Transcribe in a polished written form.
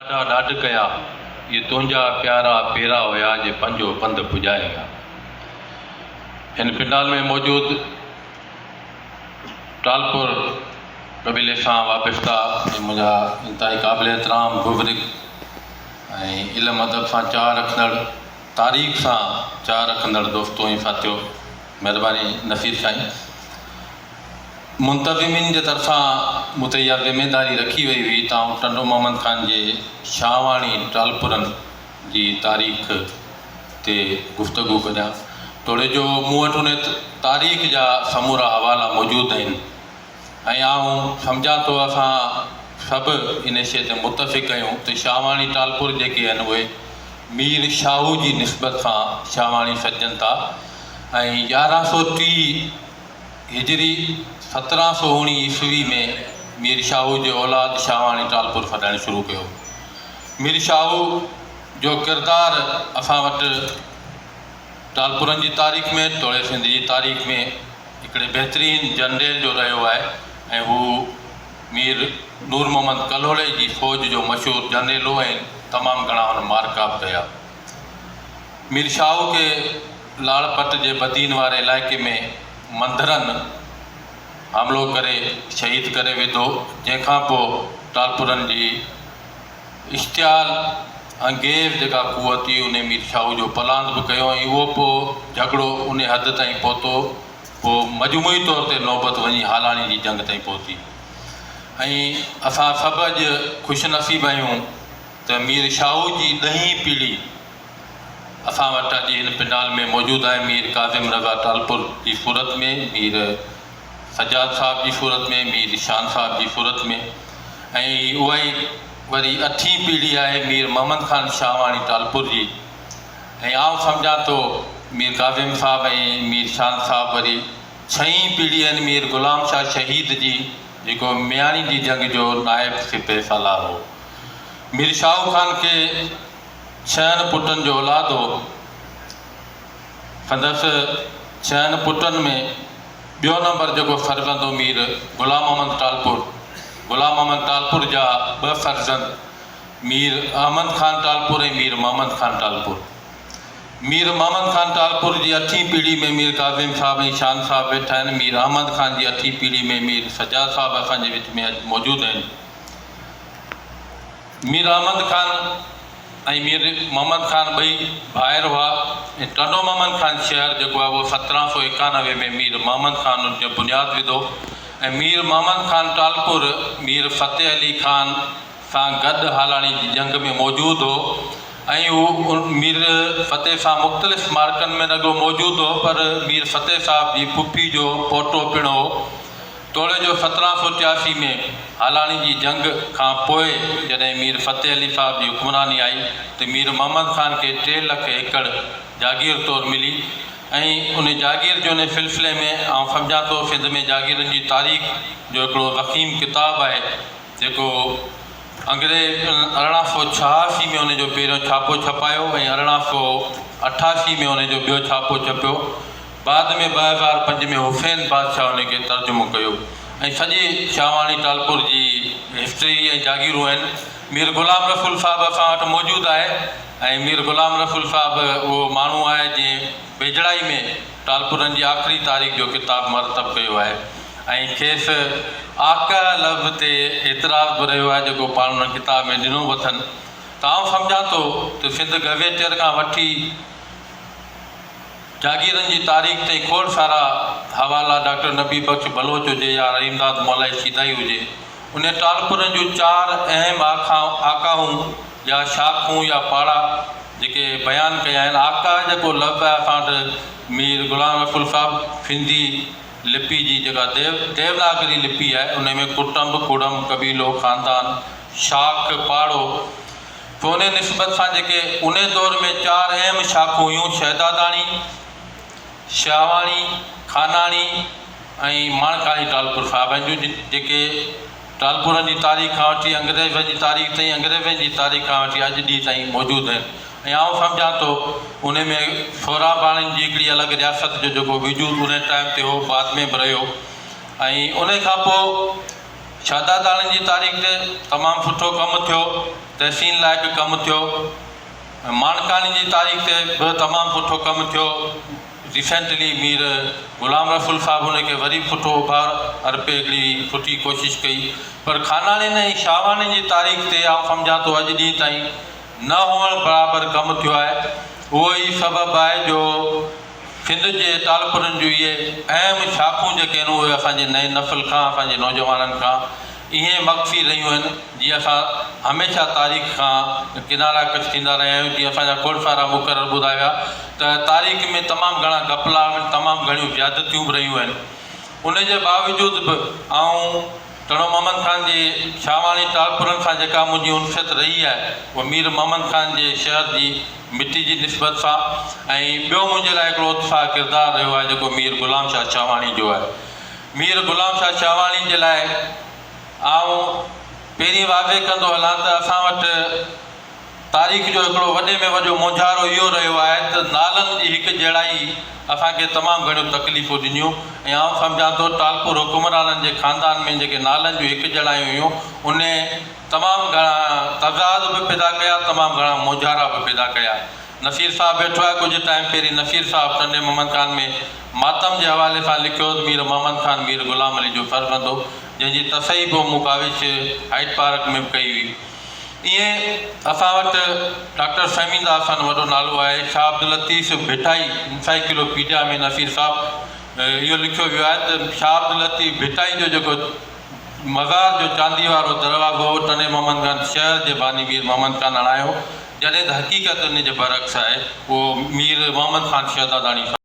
ڏاڍا ڏاڍ ڪيا، اهي تنهنجا پيارا پيرا هيا جي پنهنجو پنڌ پڄائي ويا. هن پنڊال ۾ موجود ٽالپر قبيلي سان وابسته ۽ منهنجا انتهائي قابل احترام بزرگ ۽ علم ادب سان چاهه رکندڙ تاريخ سان چاهه رکندڙ دوستو ۽ ساٿيو مهرباني نصير سائين. منتظمين جي طرفان مون تي اها ذميداري رکي وئي هئي ته آئون ٽنڊو محمد خان جي شاهواڻي ٽالپرن جي تاريخ تي گفتگو ڪريان. توڙي جو مون وٽ ان تاريخ جا سمورا حوالا موجود آهن ۽ آئون سمجهان ٿو اسان سڀ ان شيء تي متفق آهيون ته شاهواڻي ٽالپر جيڪي آهن اهي مير شاهو جي نسبت سان شاهواڻي سڏجن ٿا ۽ 1130 هجري 1719 عيسوي ۾ مير شاهو جي اولاد شاهواڻي ٽالپر سڏائڻ شروع ڪيو. مير شاهو جو ڪردار اسان وٽ ٽالپرن جي تاريخ ۾ توڙي سنڌ جي تاريخ ۾ هڪڙي بهترين جنريل جو رهيو آهي ۽ هو مير نور محمد ڪلهوڙي جي فوج جو مشهور جنريل هو ۽ تمام گهڻا هن معرڪا به ڪيا. مير شاهو کي لاڙ پٽ جي بدين واري علائقي ۾ منڌرن حملو ڪري شهيد ڪري وڌو، جنهن کان پوء ٽالپرن جي اشتعال انگيز جيڪا قوت هئي انهي مير شاهو جو پلاند به ڪيو ۽ اهو پوء جهڳڙو انهي حد تائين پهتو پوء مجموعي طور تي نوبت وڃي هالاڻي جي جنگ تائين پهتي ۽ اسان سڀ اڄ خوش نصيب آهيون ته مير شاهو جي ڏهين پيڙهي اسان وٽ اڄ هن پنڊال ۾ موجود آهي مير ڪاظم رضا ٽالپر جي صورت ۾، مير سجاد صاحب جي صورت ۾، مير شان صاحب جي صورت ۾ ۽ اها ئي وري اٺين پيڙهي آهي مير محمد خان شاهواڻي ٽالپر جي ۽ آئون سمجهان ٿو مير ڪاظم صاحب ۽ مير شان صاحب وري ڇهين پيڙهي آهن مير غلام شاهه شهيد جي جيڪو مياڻي جي جنگ جو نائب سپهه سالار هو. مير شاهو خان کي ڇهن پٽن جو اولاد هو. سندس ڇهن پٽن ۾ ٻيو نمبر جيڪو فرزند هو مير غلام محمد ٽالپر. غلام محمد ٽالپر جا ٻه فرزند مير احمد خان ٽالپر ۽ مير محمد خان ٽالپر. مير محمد خان ٽالپر جي اٺين پيڙهي ۾ مير ڪاظم صاحب ۽ شان صاحب ويٺا آهن. مير احمد خان جي اٺين پيڙهي ۾ مير سجاد صاحب اسان جي وچ ۾ اڄ موجود آهن. مير احمد خان ۽ مير محمد خان ٻئي ڀائر هئا ۽ ٽنڊو محمد خان شهر جيڪو آهي اهو 1791 ۾ مير محمد خان ان جو بنياد وڌو ۽ مير محمد خان ٽالپر مير فتح علي خان سان گڏ هالاڻي جي جنگ ۾ موجود هو ۽ هو مير فتح سان مختلف معرڪن ۾ نه رڳو موجود هو پر مير فتح صاحب جي پڦي جو پوٽو پڻ هو. توڙي جو 1783 ۾ هالاڻي جي جنگ کان پوء جڏهن مير فتح علي صاحب جي حڪمراني آئي ته مير محمد خان کي ٽي لک ايڪڙ جاگير طور ملي ۽ ان جاگير جي ان سلسلي ۾ آئون سمجهان ٿو سنڌ ۾ جاگيرن جي تاريخ جو هڪڙو ضخيم ڪتاب آهي جيڪو انگريز 1886 ۾ ان جو پهريون ڇاپو ڇپايو ۽ 1888 ۾ ان جو ٻيو ڇاپو ڇپيو. بعد ۾ 2005 ۾ حسين بادشاهه ان کي ترجمو ڪيو ۽ سڄي شاهواڻي ٽالپر جي هسٽري ۽ جاگيرون آهن. مير غلام رسول صاحب اسان وٽ موجود آهي ۽ مير غلام رسول صاحب اهو ماڻهو آهي جنهن ويجهڙائي ۾ ٽالپرن جي آخري تاريخ جو ڪتاب مرتب ڪيو آهي ۽ کيس آقا لفظ تي اعتراض به رهيو آهي جيڪو پاڻ ان ڪتاب ۾ ڏنو به اٿن ته آئون سمجهان ٿو ته سنڌ گزيٽيئر کان وٺي جاگيرن جي تاريخ تائين کوڙ سارا حوالا ڊاڪٽر نبي بخش بلوچ هجي يا رحيمداد مولائي شيدائي هجي انهي ٽالپرن جون چار اهم آڪاهون يا شاخون يا پاڙا جيڪي بيان ڪيا آهن. آڪاهه جيڪو لفظ آهي اسان وٽ مير غلام رسول صاحب سنڌي لپي جي جيڪا ديوناگري لپي آهي انهي ۾ ڪٽنب، ڪڙم، قبيلو، خاندان، شاخ، پاڙو، پوئين نسبت سان جيڪي انهي دور ۾ چار اهم شاخون هيون، شهداداڻي، شاهواڻي، خاناڻي ۽ ماڻڪاڻي ٽالپر صاحبن جون جيڪي ٽالپرن جي تاريخ کان وٺي انگريزن جي تاريخ تائين، انگريزن جي تاريخ کان وٺي اڄ ڏينهن تائين موجود آهن ۽ آئون سمجهان ٿو انهي ۾ سهراباڻين جي هڪڙي الڳ رياست جو جيڪو وجود انهي ٽائيم تي هو بعد ۾ به رهيو ۽ انهي کان پوء شهداداڻين جي تاريخ تي تمام سٺو ڪم ٿيو. تحسين لائق ڪم ٿيو. ماڻڪاڻي جي تاريخ تي به تمام سٺو ڪم ٿيو. ريسينٽلي مير غلام رسول صاحب ان کي وري به سٺو اڀار ارپي هڪڙي سٺي ڪوشش ڪئي. پر خاناڻين ۽ شاهواڻين جي تاريخ تي آئون سمجهان ٿو اڄ ڏينهن تائين نه هئڻ برابر ڪم ٿيو آهي. اهو ئي سبب آهي جو سنڌ جي ٽالپرن جون اهي اهم شاخون جيڪي آهن اهي اسان جي نئين نسل کان اسان جي نوجوانن کان ائين مخفي رهيون آهن جيئن اسان هميشه تاريخ کان ڪنارا ڪش ٿيندا رهيا آهيون جيئن اسان جا کوڙ سارا مقرر ٻڌايا ويا ته تاريخ ۾ تمام گهڻا گهپلا آهن تمام گهڻيون زيادتيون به رهيون آهن ان جي باوجود به آئون ٽنڊو محمد خان جي شاهواڻي ٽالپرن سان جيڪا منهنجي انسيت رهي آهي اها مير محمد خان جي شهر جي مٽي جي نسبت سان ۽ ٻيو منهنجي لاء هڪڙو اتساهه ڪردار رهيو آهي جيڪو مير غلام شاهه شاهواڻي جو آهي. مير غلام شاهه شاهواڻي جي لاء آئون پهرين واضح ڪندو هلان ته اسان وٽ تاريخ جو هڪڙو وڏي ۾ وڏو مونجهارو اهو رهيو آهي ته نالن جي هڪ جهڙائي اسان کي تمام گهڻيون تڪليفون ڏنيون ۽ آئون سمجهان ٿو ٽالپور حڪمرانن جي خاندان ۾ جيڪي نالن جون هڪ جهڙايون هيون انهي تمام گهڻا تضاد به پيدا ڪيا تمام گهڻا مونجهارا به پيدا ڪيا. نصير صاحب ويٺو آهي ڪجهه ٽائيم پهرين نصير صاحب ٽنڊي محمد خان ۾ ماتم جي حوالي سان لکيو ته مير محمد خان مير غلام علي جو فرزند هو جنهن جي تصحيح به مون ڪاوش هائيڊ پارڪ ۾ به ڪئي هئي. ائين اسان وٽ ڊاڪٽر فهميده حسن وڏو نالو آهي. شاهه عبداللطيف ڀٽائي انسائيڪلو پيڊيا ۾ نصير صاحب اهو لکيو ويو آهي ته شاهه عبداللطيف ڀٽائي جو جيڪو مزار جو چاندي وارو دروازو هو ٽنڊي محمد خان شهر جي باني مير محمد خان هڻايو جڏهن ته حقيقت ان جي برعڪس آهي اهو مير محمد خان شهداداڻي.